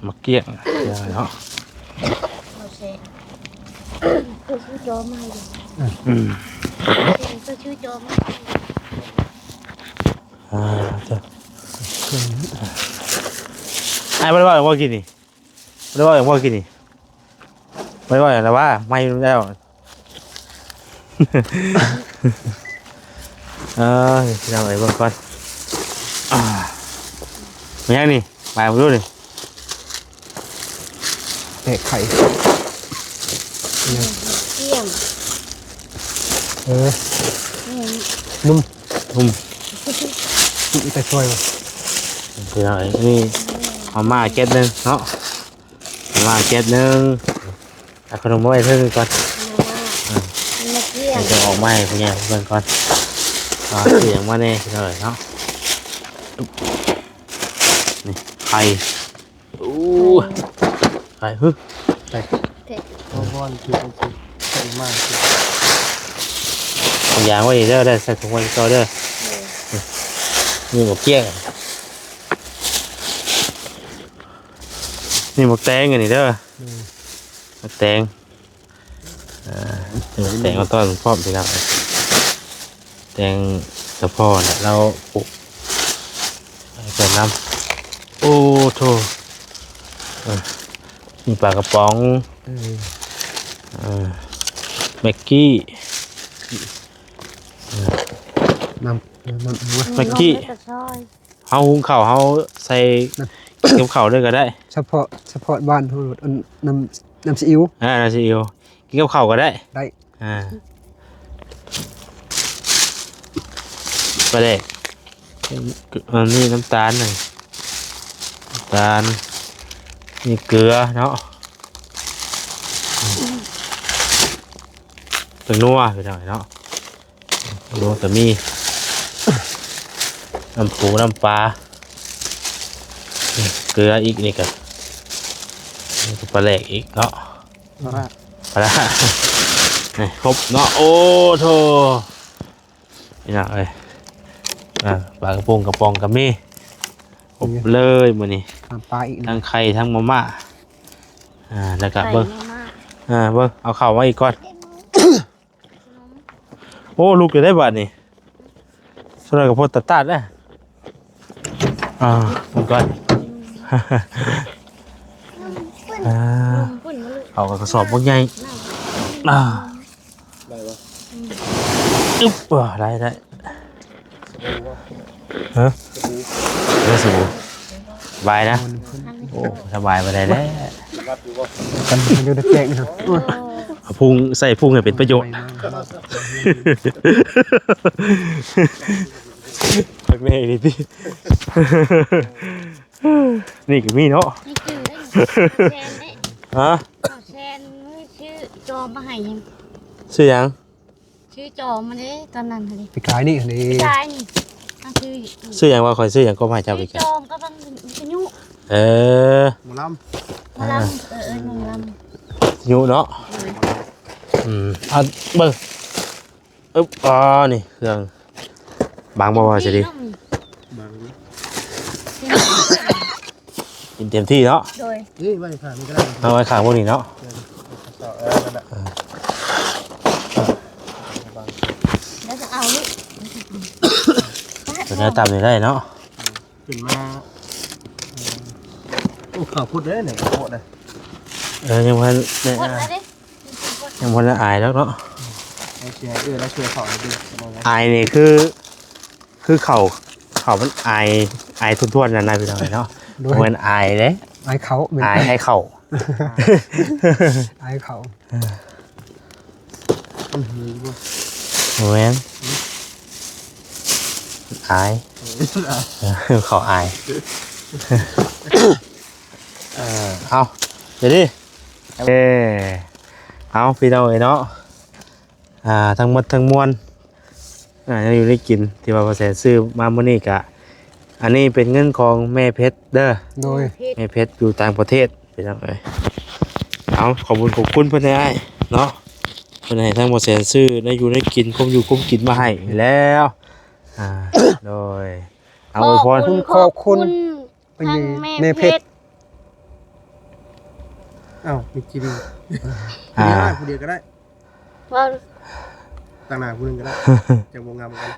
ມາກ້ຽງເນາະ ເຂົາຊື້ຈໍມາໃຫ້ ອືມ ເຂົາຊື້ຈໍມາໃຫ້ ອ່າ ເຈົ້າ ເຄື່ອງ ອ້າຍບໍ່ໄດ້ເວົ້າຫຍັງບໍ່ກິນນີ້? ບໍ່ໄດ້ເວົ້າຫຍັງບໍ່ກິນນີ້? ບໍ່ໄດ້ເວົ້າຫຍັງແລ້ວວ່າ ໄມແລ້ວ. ເອີ ພີ່ນ້ອງເອີຍ ເບິ່ງກ່ອນ ອ່າ ແມ່ນຫຍັງນີ້? ມາເບິ່ງດູນີ້. ແຕກໄຂ່ ກ້ຽງ ເອີ ແມ່ນ ນຸ່ມ ນຸ່ມ ແຕ່ຊ່ວຍວ່າ ພີ່ນ້ອງເອີຍ ນີ້ ເອົາມາແກັດໜຶ່ງເນາະ ເອົາມາແກັດໜຶ່ງ ເອົາຂະໜົມມາໄວ້ເທິງກ່ອນ ມາ ອ່າ ມັນມາກ້ຽງ ດຽວຈະອອກມາໃຫ້ຜູ້ໃຫຍ່ເບິ່ງກ່ອນ ວ່າຊື້ຫຍັງມາແດ່ ພີ່ນ້ອງເອີຍເນາະ ນີ້ ໄຂ່ ໂອ້ ໄຂ່ ຫຶ ໄຂ່ ເພາະວ່າມັນຄືມັນຊິໃສ່ມາ ເອົາຢາງໄວ້ເດີ ໄດ້ໃສ່ຖົງໄວ້ເກົ່າເດີ ເອີ ນີ້ໝາກກ້ຽງ ນີ້ໝາກແຕງອັນນີ້ເດີ ອືມ ໝາກແຕງ ອ່າ ແຕງມາຕ້ອນພ້ອມ ພີ່ນ້ອງ ແຕງສະເພາະແຫຼະ ລາວປູກໃຫ້ເພິ່ນນຳ ໂອ້ໂທ້ ເອີ ມີປາກະປ໋ອງ ເອີ ເອີ ແມັກກີ້ ເອີ ນ້ຳ ນ້ຳ ແມັກກີ້ ເຮົາຫຸງເຂົ້າ ເຮົາໃສ່ ນ້ຳ ກັບເຂົ້າເລີຍກໍໄດ້ ສະເພາະ ສະເພາະບ້ານເຮົາ ອັນ ນ້ຳ ນ້ຳຊີອິ້ວ ອ່າ ນ້ຳຊີອິ້ວ ກິນກັບເຂົ້າກໍໄດ້ ໄດ້ ອ່າ ປາແດກ ອັນນີ້ນ້ຳຕານ ນ້ຳຕານ ມີເກືອເນາະ ເປັນນົວ ພີ່ນ້ອງເນາະ. ໂອ້ ກະມີນ້ຳປູນ້ຳປາ ເກືອອີກ ນີ້ກະ ນີ້ກະປາແຫຼກອີກເນາະ ປາຮ້າ ປາຮ້າ ນີ້ຄົບເນາະ ໂອ້ໂທ້ ພີ່ນ້ອງເອີຍ ອ່າ ປາກະປົງກະປ໋ອງກະມີ ຄົບເລີຍມື້ນີ້ ນ້ຳປາອີກ ທັງໄຂ່ທັງມາມ່າ ອ່າ ແລ້ວກະເບິ່ງ ໄຂ່ມາມ່າ ອ່າ ເບິ່ງ ເອົາເຂົ້າມາອີກກ່ອນ. ໂອ້ ລຸກຢູ່ໄດ໋ບາດນີ້ ສ່ວນຫຼາຍກໍໂພດຕາດໆແຫຼະ ອ່າ ເບິ່ງກ່ອນ ອ່າ ເອົາກະສອບບັກໃຫຍ່ ອ່າ ໄດ້ບໍ່? ອຶບ ເອີ ໄດ້ ໄດ້ ຮະ ສະບູ ເອີ ສະບູ ສະບາຍນະ ໂອ້ ສະບາຍບໍ່ໄດ້ແລ້ວ ກັນຢູ່ໃນແຈກນີ້ ເອົາພຸງ ໃສ່ພຸງໃຫ້ເປັນປະໂຫຍດ ພັກແນ່ອີ່ຫຼີຕິ ນີ້ກະມີເນາະ ນີ້ຄືເດ້ ແຊນເດ້ ຮະ ແຊນ ຊື້ຈອມມາໃຫ້ ຊື້ຫຍັງ? ຊື້ຈອມມາເດ້ ຕອນນັ້ນຫັ້ນເດ້ ປີກາຍນີ້ຫັ້ນເດ້ ປີກາຍນີ້ ຊື້ຫຍັງວະ? ຂ້ອຍຊື້ຫຍັງກໍມາໃຫ້ເຈົ້າປີກາຍ ຊື້ຈອມກັບອັນວິທະຍຸ ເອີ ໝໍລຳ ໝໍລຳ ເອີ ເອີ ໝໍລຳ ວິທະຍຸເນາະ ອືມ ເອົາເບິ່ງ ອຶບ ອໍ ນີ້ເຄື່ອງ ບັງບໍ່ວ່າຊິດີ ບັງ ກິນເຕັມທີ່ເນາະ ໂດຍ ນີ້ໄວ້ຂ້າງນີ້ກະໄດ້ ເອົາໄວ້ຂ້າງພວກນີ້ເນາະ ເອີ ນັ້ນແຫຼະ ແລ້ວຈະເອົາລູກ ຕົວນີ້ຕຳນີ້ໄດ້ເນາະ ຂຶ້ນມາ ໂອ້ ເຂົ້າພຸດເດ້ນີ້ ເຂົ້າໂພດເດ້ ເອີ ຍັງບໍ່ທັນໄດ້ ຍັງບໍ່ໄດ້ອາຍດອກເນາະ ເອົາຊິໃຫ້ເອື້ອຍລາວຊ່ວຍເຂົ້າໃຫ້ເບິ່ງ ອາຍນີ້ຄື ຄືເຂົ້າ ເຂົ້າມັນອາຍ ອາຍຖ້ວນໆນັ້ນນະພີ່ນ້ອງເນາະ ໂດຍ ບໍ່ແມ່ນອາຍເດ້ ອາຍເຂົ້າ ແມ່ນ ອາຍ ອາຍເຂົ້າ ອາຍເຂົ້າ ມັນຫືບໍ່? ບໍ່ແມ່ນ ອາຍ ເອີ ເຂົ້າອາຍ ເອີ ເອົາ ດຽວນີ້ ເອີ ເອົາ ພີ່ນ້ອງເອີຍເນາະ ອ່າ ທັງໝົດທັງມວນ ອ່າ ແນວຢູ່ແນວກິນທີ່ວ່າພໍ່ແສນຊື້ມາມື້ນີ້ກະ ອັນນີ້ເປັນເງິນຂອງແມ່ເພັດເດີ ໂດຍ ແມ່ເພັດຢູ່ຕ່າງປະເທດ ພີ່ນ້ອງເອີຍ ເອົາ ຂອບບຸນຂອບຄຸນເພິ່ນໃຫ້ອ້າຍເນາະ ເພິ່ນໃຫ້ທາງພໍ່ແສນຊື້ແນວຢູ່ແນວກິນ ຄວາມຢູ່ຄວາມກິນມາໃຫ້ແລ້ວ ອ່າ ໂດຍ ເອົາ ອວຍພອນ ຂອບຄຸນ ຂອບຄຸນ ເພິ່ນ ທາງແມ່ ແມ່ເພັດ ເພັດ ອ້າວ ມີຈີດີ ອ່າ ມີອ້າຍຜູ້ດຽວກະໄດ້ ເວົ້າ ຕັ້ງໜ້າຜູ້ໜຶ່ງກະໄດ້ ຈັ່ງບໍ່ງາມກັນ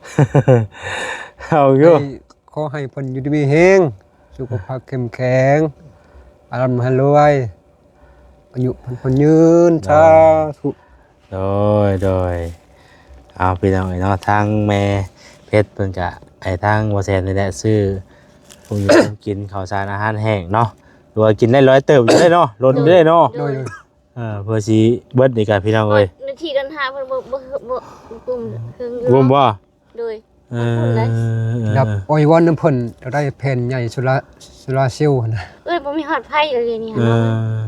ເອົາຢູ່ ໃຫ້ ຂໍໃຫ້ເພິ່ນຢູ່ດີມີແຮງ ສຸຂະພາບເຂັ້ມແຂງ ອາຣາມໃຫ້ລວຍ ອາຍຸໝັ້ນຂວັນຍືນ ສາທຸ. ໂດຍ ໂດຍ ເອົາ ພີ່ນ້ອງເອີຍເນາະ ທາງແມ່ເພັດເພິ່ນກະໃຫ້ທາງບໍ່ແຊນນີ້ແຫຼະ ຊື້ຂອງຢູ່ຂອງກິນ ເຂົ້າສານອາຫານແຫ້ງເນາະ ຫຼືວ່າກິນໄດ້ຫຼາຍເຕີບຢູ່ເດ້ເນາະ ດົນຢູ່ເດ້ເນາະ. ໂດຍ ໂດຍ ເອີ ເພື່ອຊິເບິດນີ້ກະ ພີ່ນ້ອງເອີຍ ນາທີກັນຫາເພິ່ນບໍ່ ບໍ່ ບໍ່ກຸມເຄິ່ງຢູ່ ກຸມບໍ່? ໂດຍ ເອີ ເພິ່ນໄດ້ ຢາກອ້ອນວອນນຳເພິ່ນ ຢາກໄດ້ແຜ່ນໃຫຍ່ໂຊລາ ໂຊລາເຊວຫັ້ນນະ. ເອີຍ ບໍ່ມີຮອດໄຟເລີຍນີ້ ເອີ ຫັ້ນເນາະ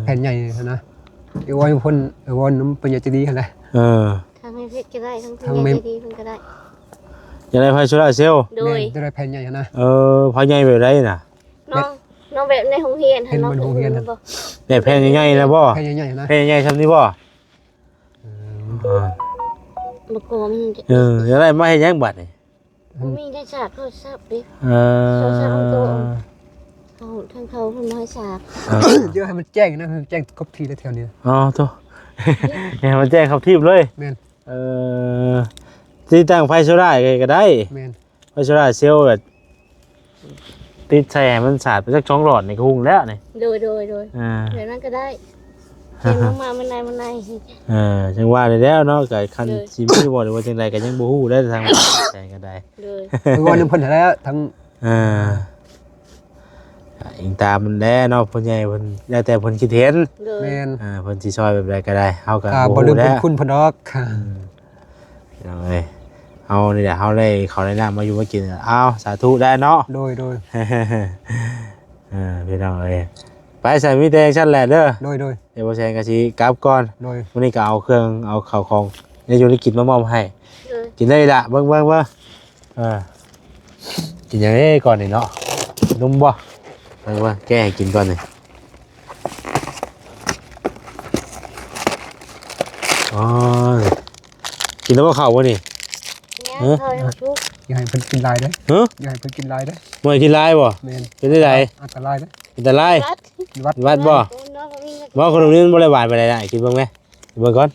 ແຜ່ນໃຫຍ່ຫັ້ນນະ. ໄປອ້ອນເພິ່ນ ໄປວອນນຳເພິ່ນໃຫຍ່ໃຈດີຫັ້ນແຫຼະ. ເອີ ທາງແມ່ເພັດກໍໄດ້ ທາງ ທາງແມ່ໃຈດີເພິ່ນກໍໄດ້ ຢາກໄດ້ໄຟໂຊລາເຊວ. ໂດຍ ແມ່ນ ຢາກໄດ້ແຜ່ນໃຫຍ່ຫັ້ນນະ. ເອີ ໄຟໃຫຍ່ແບບໃດນະ? ນ້ອງ ນ້ອງແບບໃນໂຮງຮຽນຫັ້ນ ເຫັນມັນໂຮງຮຽນຫັ້ນ ແບບແຜ່ນໃຫຍ່ໆນະບໍ່? ແຜ່ນໃຫຍ່ໆນະ ແຜ່ນໃຫຍ່ໆຊ່ຳນີ້ບໍ່? ເອີ ບໍ່ກໍມີ ເອີ ຢາກໄດ້ມາເຮັດຫຍັງບັດນີ້? ບໍ່ມີ ໄດ້ຊາກໂທລະສັບເດ້. ເອີ ໂທລະສັບຂອງໂຕ ເຂົາ ທາງເຂົາເພິ່ນບໍ່ໃຫ້ຊາກ. ເອີ ດຽວໃຫ້ມັນແຈ້ງນະ ໃຫ້ມັນແຈ້ງຄົບທີບເລີຍແຖວນີ້. ອໍ ໂຕ ໃຫ້ມັນແຈ້ງຄົບທີບເລີຍ. ແມ່ນ ເອີ ຕິດຕັ້ງໄຟໂຊລາໃຫ້ກໍໄດ້. ແມ່ນ ໄຟໂຊລາເຊວ ແບບຕິດໃສ່ໃຫ້ມັນສາດໄປຈັກສອງຫຼອດນີ້ກໍຮຸ່ງແລ້ວນີ້. ໂດຍ ໂດຍ ໂດຍ ອ່າ ແບບນັ້ນກໍໄດ້ ແຈ້ງມາມື້ໃດມື້ໃດ. ເອີ ຈັ່ງວ່ານີ້ແຫຼະເນາະ ກໍຄັນ ໂດຍ ຊິມີບໍ່ ຫຼືວ່າຈັ່ງໃດກໍຍັງບໍ່ຮູ້ເດ້ ທາງແຈ້ງກໍໄດ້. ໂດຍ ໄປເວົ້ານຳເພິ່ນຫັ້ນແຫຼະ ທັງ ເອີ ກໍອີງຕາມນັ້ນແຫຼະເນາະ ຜູ້ໃຫຍ່ເພິ່ນ ແລ້ວແຕ່ເພິ່ນຄິດເຫັນ. ໂດຍ ແມ່ນ ເອີ ເພິ່ນຊິຊ່ອຍແບບໃດກໍໄດ້ ເຮົາກໍ ອ່າ ບໍ່ລືມບຸນຄຸນເພິ່ນດອກ. ອືມ ພີ່ນ້ອງເອີຍ ເຮົານີ້ແຫຼະ ເຮົາໄດ້ເຂົ້າໄດ້ນ້ຳມາຢູ່ມາກິນ ອ້າວ ສາທຸໄດ້ເນາະ. ໂດຍ ໂດຍ ເອີ ພີ່ນ້ອງເອີຍ ໄປ ຊັ້ນມີແຕ່ຈັ່ງຊັ້ນແຫຼະເດີ. ໂດຍ ໂດຍ ດຽວບໍ່ແຊນກໍຊິກັບກ່ອນ. ໂດຍ ມື້ນີ້ກໍເອົາເຄື່ອງ ເອົາເຂົ້າຂອງ ແນວຢູ່ແນວກິນມາມອບໃຫ້. ໂດຍ ກິນໄດ້ລະ ເບິ່ງ ເບິ່ງ ເບິ່ງ. ເອີ ກິນຫຍັງເດ້ກ່ອນນີ້ເນາະ? ນົມບໍ່? ເບິ່ງ ເບິ່ງ ແກະໃຫ້ກິນກ່ອນນີ້. ອໍ ກິນແລ້ວບໍ່ເຂົ້າບໍ່ນີ້? ຍັງ ຮະ? ເຂົ້າຍັງບໍ່ສຸກ. ຢ່າໃຫ້ເພິ່ນກິນຫຼາຍເດີ. ຮະ? ຢ່າໃຫ້ເພິ່ນກິນຫຼາຍເດີ. ບໍ່ໃຫ້ກິນຫຼາຍບໍ່? ແມ່ນ. ເປັນຈັ່ງໃດ? ອັນຕະລາຍເດີ. ອັນຕະລາຍ? ຫວັດ ຫວັດບໍ່? ຫວັດບໍ່? ບໍ່ ຂະໜົມນີ້ມັນບໍ່ໄດ້ຫວານປານໃດນະ ກິນເບິ່ງແມ ກິນເບິ່ງກ່ອນ.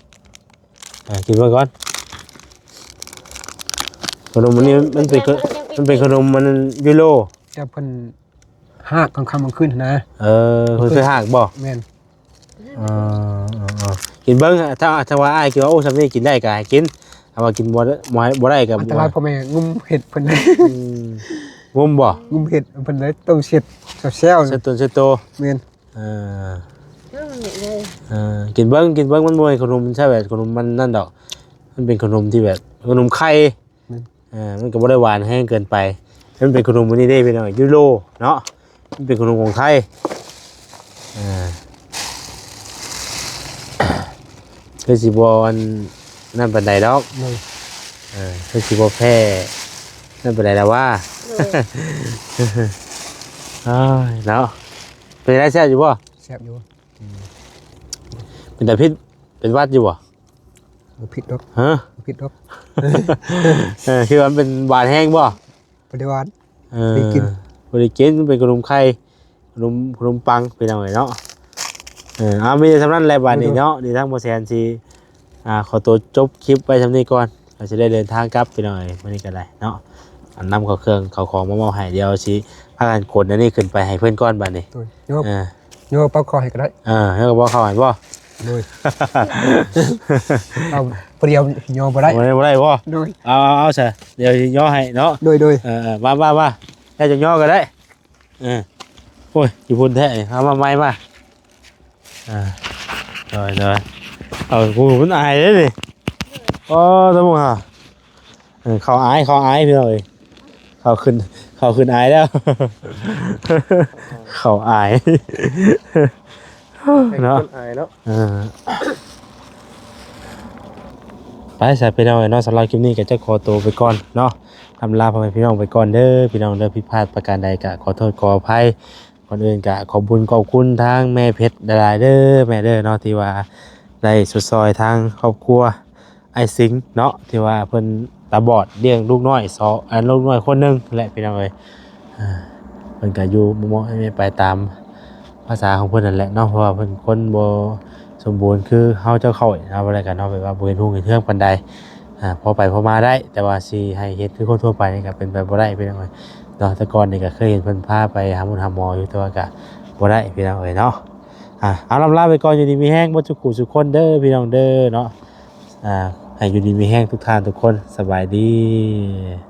ອ່າ ກິນເບິ່ງກ່ອນ. ຂະໜົມອັນນີ້ມັນເປັນ ມັນເປັນຂະໜົມອັນຢູໂຣ ແຕ່ເພິ່ນຫາກກາງຄ່ຳກາງຄືນຫັ້ນນະ. ເອີ ເພິ່ນເຄີຍຫາກບໍ່? ແມ່ນ. ເອີ ເອີ ເອີ ກິນເບິ່ງ ຖ້າ ຖ້າວ່າອ້າຍຄິດວ່າ ໂອ້ ຊ່ຳນີ້ກິນໄດ້ກໍໃຫ້ກິນ ຖ້າວ່າກິນບໍ່ໄດ້ ບໍ່ໃຫ້ ບໍ່ໄດ້ກໍ ອັນຕະລາຍ ບໍ່ ພໍ່ແມ່ງຸ້ມເຫັດເພິ່ນ. ອືມ ງຸ້ມບໍ່? ງຸ້ມເຫັດເພິ່ນເລີຍ ຕ້ອງເຊັດແຊວໆ ເຊັດຕົນເຊັດໂຕ. ແມ່ນ. ເອີ ເອີ ເອີ ກິນເບິ່ງ ກິນເບິ່ງ ມັນບໍ່ແມ່ນຂະໜົມ ໃຊ່ແບບຂະໜົມມັນນັ້ນດອກ ມັນເປັນຂະໜົມທີ່ແບບ ຂະໜົມໄຂ່. ແມ່ນ. ເອີ ມັນກໍບໍ່ໄດ້ຫວານແຮງເກີນໄປ ມັນເປັນຂະໜົມອັນນີ້ເດ້ພີ່ນ້ອງ ຢູໂຣເນາະ ມັນເປັນຂະໜົມຂອງໄທ. ເອີ ຄືຊິບໍ່ອັນນັ້ນປານໃດດອກ. ໂດຍ. ເອີ ຄືຊິບໍ່ແພ້ນັ້ນປານໃດລະວ່າ. ໂດຍ. ເອີຍເນາະ ເປັນໄດ ແຊບຢູ່ບໍ່? ແຊບຢູ່. ອືມ ເປັນຕາພິດ ເປັນຫວັດຢູ່ບໍ່? ບໍ່ຜິດດອກ. ຮະ? ບໍ່ຜິດດອກ. ເອີ ຄືວ່າມັນເປັນຫວານແຮງບໍ່? ບໍ່ໄດ້ຫວານ. ເອີ ບໍ່ໄດ້ກິນ ບໍ່ໄດ້ກິນ ມັນເປັນຂະໜົມໄຂ່ ຂະໜົມ ຂະໜົມປັງ ພີ່ນ້ອງເອີຍເນາະ. ເອີ ເອົາ ມີແຕ່ສ່ຳນັ້ນແຫຼະບາດນີ້ເນາະ. ໂດຍ ນີ້ທາງບໍ່ແສນຊິ ອ່າ ຂໍຕົວຈົບຄລິບໄວ້ສ່ຳນີ້ກ່ອນ ກໍຊິໄດ້ເດີນທາງກັບ ພີ່ນ້ອງເອີຍ ມື້ນີ້ກໍໄດ້ເນາະ. ອັນນຳເຂົ້າເຄື່ອງເຂົ້າຂອງມາມອບໃຫ້ ດຽວຊິພາກັນຂົນອັນນີ້ຂຶ້ນໄປໃຫ້ເພິ່ນກ່ອນບາດນີ້. ໂດຍ. ໂຍ ເອີ ໂຍເປົ່າເຂົ້າໃຫ້ກໍໄດ້. ເອີ ໂຍເປົ່າເຂົ້າໃຫ້ບໍ່? ໂດຍ. ເອົາ ຜູ້ດຽວໂຍບໍ່ໄດ້ ບໍ່ໄດ້ ບໍ່ໄດ້ບໍ່? ໂດຍ. ເອົາ ເອົາ ເອົາຊະ ດຽວຊິໂຍໃຫ້ເນາະ. ໂດຍ ໂດຍ. ເອີ ເອີ ມາ ມາ ມາ ແລ້ວຈະໂຍກໍໄດ້. ເອີ ໂອ້ຍ ຢູ່ພຸ້ນແທ້ນີ້ ເອົາມາໃໝ່ມາ. ອ່າ ໂດຍ ໂດຍ. ເອົາ ໂອ້ ມັນອາຍເດ້ນີ້. ອໍ ຕະມຸງຫາ ເອີ ເຂົາອາຍ ເຂົາອາຍ ພີ່ນ້ອງເອີຍ ເຂົາຂຶ້ນ ເຂົາຂຶ້ນອາຍແລ້ວ ເຂົາອາຍເນາະ ເຂົາອາຍເນາະ. ເອີ ໄປຊະ ພີ່ນ້ອງເອີຍເນາະ. ສຳລັບຄລິບນີ້ກໍຈະຂໍຕົວໄປກ່ອນເນາະ ອຳລາພໍ່ແມ່ພີ່ນ້ອງໄປກ່ອນເດີ ພີ່ນ້ອງເດີ. ຜິດພາດປະການໃດກໍຂໍໂທດຂໍອະໄພ. ກ່ອນອື່ນກະຂອບບຸນຂອບຄຸນທາງແມ່ເພັດຫຼາຍໆເດີ ແມ່ເດີເນາະ ທີ່ວ່າໄດ້ຊົດຊ່ອຍທາງຄອບຄົວອ້າຍສິງເນາະ ທີ່ວ່າເພິ່ນຕາບອດລ້ຽງລູກນ້ອຍສອງ ອັນ ລູກນ້ອຍຄົນໜຶ່ງແຫຼະ ພີ່ນ້ອງເອີຍ. ເພິ່ນກະຢູ່ເມາະໆໄປຕາມພາສາຂອງເພິ່ນນັ້ນແຫຼະເນາະ ເພາະວ່າເພິ່ນຄົນບໍ່ສົມບູນຄືເຮົາເຈົ້າຂ້ອຍເນາະ ວ່າໄດ້ກັນເນາະ ແບບວ່າບໍ່ເຫັນຮຸ່ງເຫັນເຮືອງປານໃດ. ພໍໄປພໍມາໄດ້ ແຕ່ວ່າຊິໃຫ້ເຮັດຄືຄົນທົ່ວໄປນີ້ກະເປັນໄປບໍ່ໄດ້ ພີ່ນ້ອງເອີຍ. ເນາະ ແຕ່ກ່ອນນີ້ກໍເຄີຍເຫັນເພິ່ນພາໄປຫາໝົ້ ຫາໝໍຢູ່ ແຕ່ວ່າກໍບໍ່ໄດ້ພີ່ນ້ອງເອີຍເນາະ. ອ່າ ເອົາ ລ່ຳລາໄປກ່ອນ ຢູ່ດີມີແຮງເບິດທຸກຜູ້ທຸກຄົນເດີພີ່ນ້ອງເດີເນາະ. ອ່າ ໃຫ້ຢູ່ດີມີແຮງທຸກທ່ານທຸກຄົນ ສະບາຍດີ.